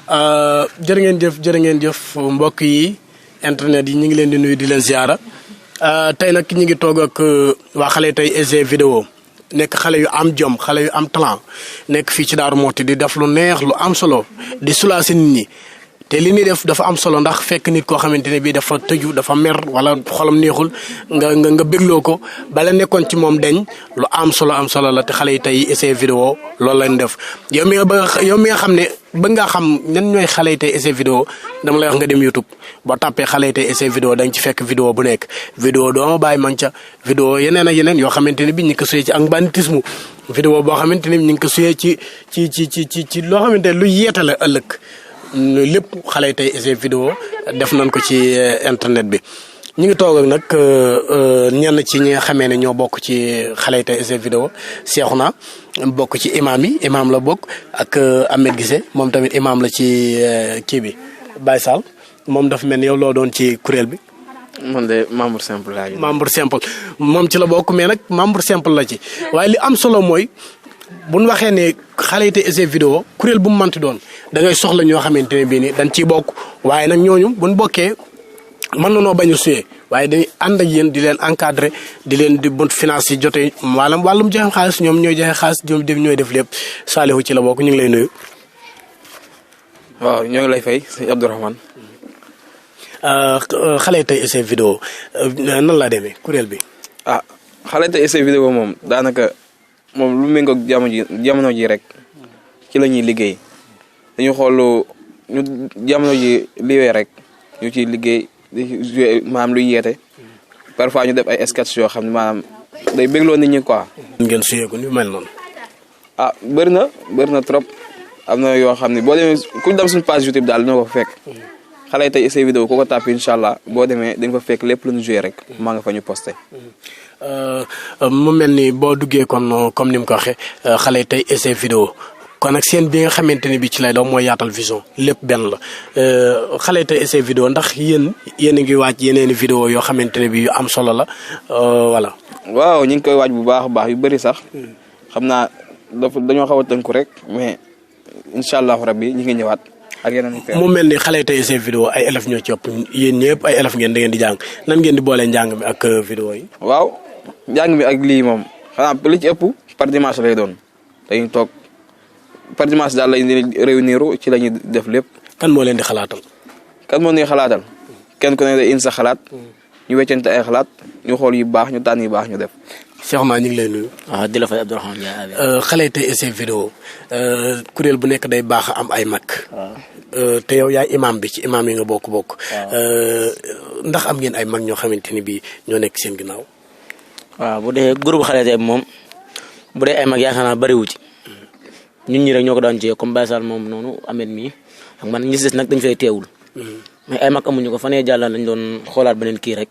jërë ngeen jëf mbokk yi internet yi ñu ngi leen di nuyu di leen ziara tey nag ñu ngi toog ak waa Xale Tey SG vidéo nekk xale yu am jom xale yu am talent nekk fii ci Darou Mouhty di def lu neex lu am solo di soulager nit ñi te li ñuy def dafa am solo ndax fekk nit koo xamante ne bii dafa tëju dafa mer wala xolam neexul nga bégloo ko bala nekkoon ci moom deñ lu am solo la te Xale yi Tey SG vidéo loolu lañ def yow mi nga xam ne bëgg nga xam ñan ñooy Xale yi Tey SG vidéo dama lay wax nga dem YouTube boo tàppee Xale yi Tey SG vidéo da nga ci fekk vidéo bu nekk vidéo dooma bàyyi man ca vidéo yeneen ak yeneen yoo xamante ne bi ñu ngi ko suyee ci ak banditisme vidéo boo xamante ne ñu ngi ko suyee ci loo xamante ne lu yeete la ëllëg lépp Xale yi Tey SG vidéo def nañ ko ci internet bi ñu ngi toog ak nag ñenn ci ñi nga xamee ne ñoo bokk ci Xale yi Tey SG vidéo Cheikhouna bokk ci imam yi imam la bokk ak Ahmed Guissé moom tamit imam la ci kii bi Baye Sall moom dafa mel ni yow loo doon ci kuréel bi. man de membre simple laa membre simple moom ci la bokk mais nag membre simple la ci waaye li am solo mooy bu ñu waxee ne Xale yi Tey SG vidéo kuréel bu mu mënti doon da ngay soxla ñoo xamante ne bii nii dañ ciy bokk waaye nag ñooñu bu ñu bokkee mën na noo bañ a suyee waaye dañuy ànd ak yéen di leen encadré di leen di bunt finance yi jotee maanaam wàllum joxe xaalis ñoom ñooy joxe xaalis ñooy def lépp Salihu ci la bokk ñu ngi lay nuyu. waaw ñoo ngi lay fay sëñ Abdourahmane. Xale yi Tey SG vidéo nan la demee kuréel bi. Xale yi Tey SG vidéo moom daanaka moom lu méngoog jamono ji rek ci la ñuy liggéey dañu xool ñu jamono ji liwee rek ñu ciy liggéey di jouer maanaam luy yeete parfois ñu def ay sketch yoo xam ne maanaam day bégloo nit ñi quoi. ngeen suyee ko ni mel noonu. bëri na trop am na yoo xam ne boo demee ku dem suñu page YouTube daal dina ko fekk. Xale yi Tey SG vidéo ku ko tàpp incha allah boo demee dañ fa fekk lépp lu ñu joué rek maa nga fa ñu posté. mu mel ni boo duggee kon comme ni mu ko waxee Xale yi Tey SG vidéo kon nag seen bi nga xamante ne bii ci lay daw mooy Yaatal Vision lépp benn la Xale yi Tey SG vidéo ndax yéen a ngi waaj yeneeni vidéo yoo xamante ne bii yu am solo la voilà. waaw ñu ngi koy waaj bu baax a baax yu bëri sax xam naa dañoo xaw a tënku rek mais incha allahu rabbi ñu ngi ñëwaat. ak yeneen mu mel ni Xale yi Tey SG vidéo ay élèves ñoo ci ëpp yéen ñëpp ay élèves ngeen da ngeen di jàng nan ngeen di boolee njàng mi ak vidéo yi. waaw njàng mi ak lii moom xanaa li ci ëpp par dimanche lay doon dañuy toog par dimanche daal lay réunir ci la ñuy def lépp. kan moo leen di xalaatal. kenn ku ne day indi sa xalaat. ñu weccante ay xalaat ñu xool yu baax ñu tànn yu baax ñu def. Cheikhouna ñu ngi lay nuyu. waaw di la fay Abdourahmane Ndiaye. Xale yi Tey SG vidéo kuréel bu nekk day baax am ay mag. te yow yaay imam bi ci imam yi nga bokk. ndax am ngeen ay mag ñoo xamante ni bii ñoo nekk seen ginnaaw. waaw bu dee groupe Xale Tey moom bu dee ay mag yaakaar naa bëriwu ci ñun ñi rek ñoo ko daan jiyee comme Baye Sall moom noonu Ahmed mii ak man ñi si des nag dañ fay teewul. mais ay mag amuñu ko fan yee jàll lañ doon xoolaat beneen kii rek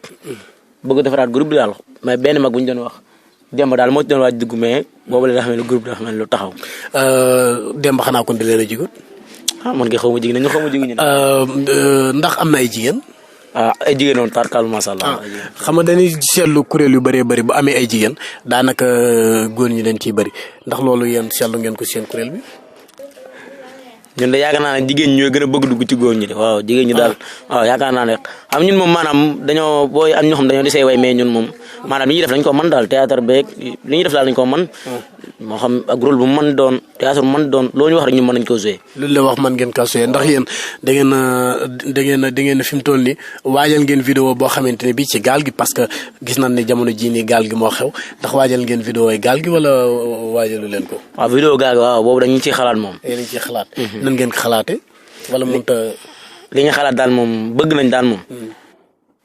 bëgg defaraat groupe bi daal mais benn mag bu ñu doon wax. Demba daal moo ci doon waaj dugg mais boobu la nga xam ne groupe dafa mel lu taxaw. Demba xanaa kon da leen a jigoon. man kay xaw ma jigéen ñi xaw ma jigéen ñi. ndax am na ay jigéen. ay jigéen noonu tarkal macha allah. xam nga dañuy seetlu kuréel yu bëree bëri bu amee ay jigéen daanaka góor ñi dañ ciy bëri ndax loolu yéen seetlu ngeen ko seen kuréel bi. ñun de yaakaar naa ne jigéen ñi ñooy gën a bëgg dugg ci góor ñi de waaw jigéen ñi daal waaw yaakaar naa ne xam ñun moom maanaam dañoo booy am ñoo xam dañoo di say way mais ñun moom maanaam li ñuy def dañ ko mën daal théâtre beeg li ñuy def daal dañ ko mën moo xam ak rôle bu mën doon théâtre bu mën doon loo ñu wax rek ñu mën nañ ko jouer lu la wax mën ngeen ko jouer ndax yéen da ngeen fi mu toll ni waajal ngeen vidéo boo xamante ne bii ci gaal gi parce que gis nañ ne jamono jii nii gaal gi moo xew ndax waajal ngeen vidéo yi gaal gi wala waajalu leen ko. waaw vidéo gaal gi waaw boobu dañu ciy xalaat moom. yéen a ngi ciy xalaat. nan ngeen ko xalaatee wala mënut a. li ñu xalaat daal moom bëgg nañ daal moom.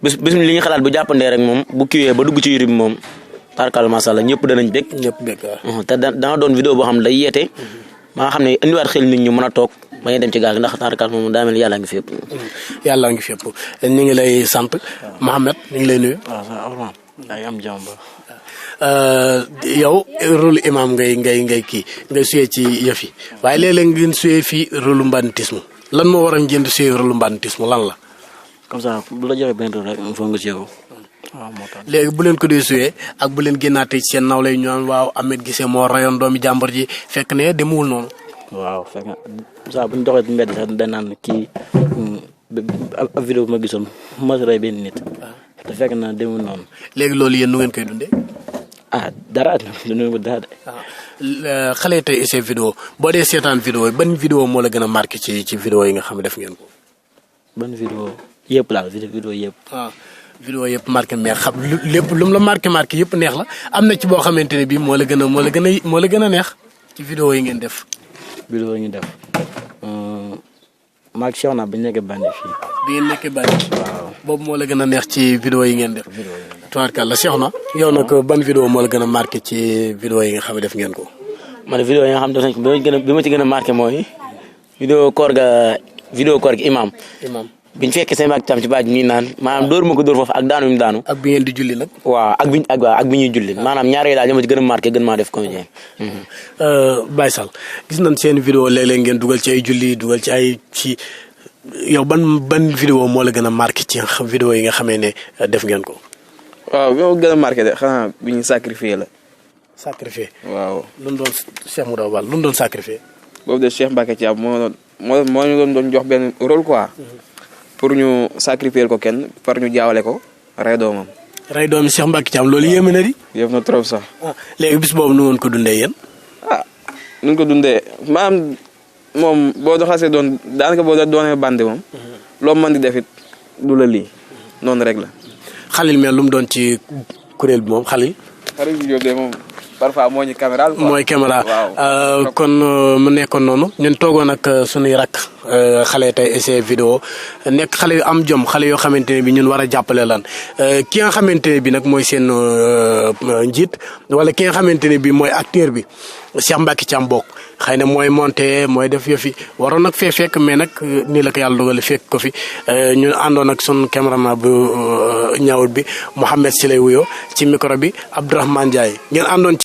bis li ñu xalaat bu jàppandee rek moom bu kiiwee ba dugg ci YouTube bi moom tarkal macha allah ñëpp danañ bég. ñëpp bég waaw. te dana doon vidéo boo xam ne day yeete. ba nga xam ne indiwaat xel nit ñu mën a toog ba ñu dem ci gaal gi ndax tarkal moom daa mel ni yàlla ngi fépp. yàlla ngi fépp ñu ngi lay sant Mohamed ñu ngi lay nuyu. waaw am jàmm ba. yow rôle imam ngay kii ngay suyee ci yëf yi waaye léeg-léeg ngeen suyee fii rôle banditisme lan moo waral ngeen di suyee rôle banditisme lan la. comme ça bu la joxee benn rôle rek il faut nga suyee ko waaw moo tax. léegi bu leen ko dee suyee ak bu leen génnaatee ci seen nawle ñu naan waaw Ahmed Guissé moo rayoon doomi jàmbur ji fekk ne demewul noonu. waaw fekk saa bu ñu doxee mbedd sax dañ naan kii ab vidéo bu ma gisoon ma rey benn nit te fekk na demul noonu. léegi loolu yéen nu ngeen koy dundee. dara dundee ko dara de. xale tey essai vidéo boo dee seetaan vidéo ban vidéo moo la gën a marqué ci vidéo yi nga xam ne def ngeen ko. ban vidéo yëpp laal vidéo yëpp. vidéo yëpp marqué mais xam lépp lu mu la marqué yëpp neex la am na ci boo xamante ne bii moo la gën a neex ci vidéo yi ngeen def. vidéo yi ñu def maag Cheikh naa bi ñu nekkee bandi fii. bi ngeen nekkee bandi. waaw boobu moo la gën a neex ci vidéo yi ngeen def. tubaarkàlla Cheikh na yow nag ban vidéo moo la gën a marqué ci vidéo yi nga xam ne def ngeen ko. man vidéo yi nga xam ne def nañ ko bi ma ci gën a marqué mooy vidéo koor gi imam biñ fekkee seen mag tam ci baaj mi naan maanaam dóor ma ko dóor foofu ak daanu mi daanu. ak bi ngeen di julli nag. waaw ak bi ñuy julli maanaam ñaar yooyu daal ñoo ma ci gën a marqué gën maa def comédien. Baye Sall gis nañ seen vidéo léeg-léeg ngeen dugal ci ay julli dugal ci ay ci yow ban vidéo moo la gën a marqué ci vidéo yi nga xamee ne def ngeen ko. waaw bi ma gën a marqué de xanaa bi ñu sacrifié la. sacrifié. waaw lu mu doon Cheikh Moudou Bal lu mu doon sacrifié. boobu de Cheikh Mbacke Thiam moo ñu doon jox benn rôle quoi. pour ñu sacrifier ko kenn par ñu jaawale ko rey doomam. rey doomi Cheikh Mbacke Thiam loolu yéeme na di. yéem na trop sax. léegi bis boobu nu woon ko dundee yéen. nu ñu ko dundee maanaam moom boo doxasee doon daanaka boo doonee bandi moom. loo mën di def it du la lii noonu rek la. Xalil mel lu mu doon ci kuréel bi moom Xalil. Xalil bi de moom parfois moo ñu caméra. mooy caméra kon mu nekkoon noonu ñun toogoon ak sunuy rakk xale tey essai vidéo nekk xale yu am jom xale yoo xamante ne bi ñun war a jàppale lan ki nga xamante ne bi nag mooy seen njiit wala ki nga xamante ne bi mooy acteur bi Cheikh Mbacke Thiam bokk xëy na mooy monté mooy def yëfi waroon nag fee fekk mais nag nii la ko yàlla dogal fekk ko fi ñu àndoon ak sunu cameraman bu ñaawut bi Mouhamed Siley wuyoo ci micro bi Abdourahmane Ndiaye ngeen àndoon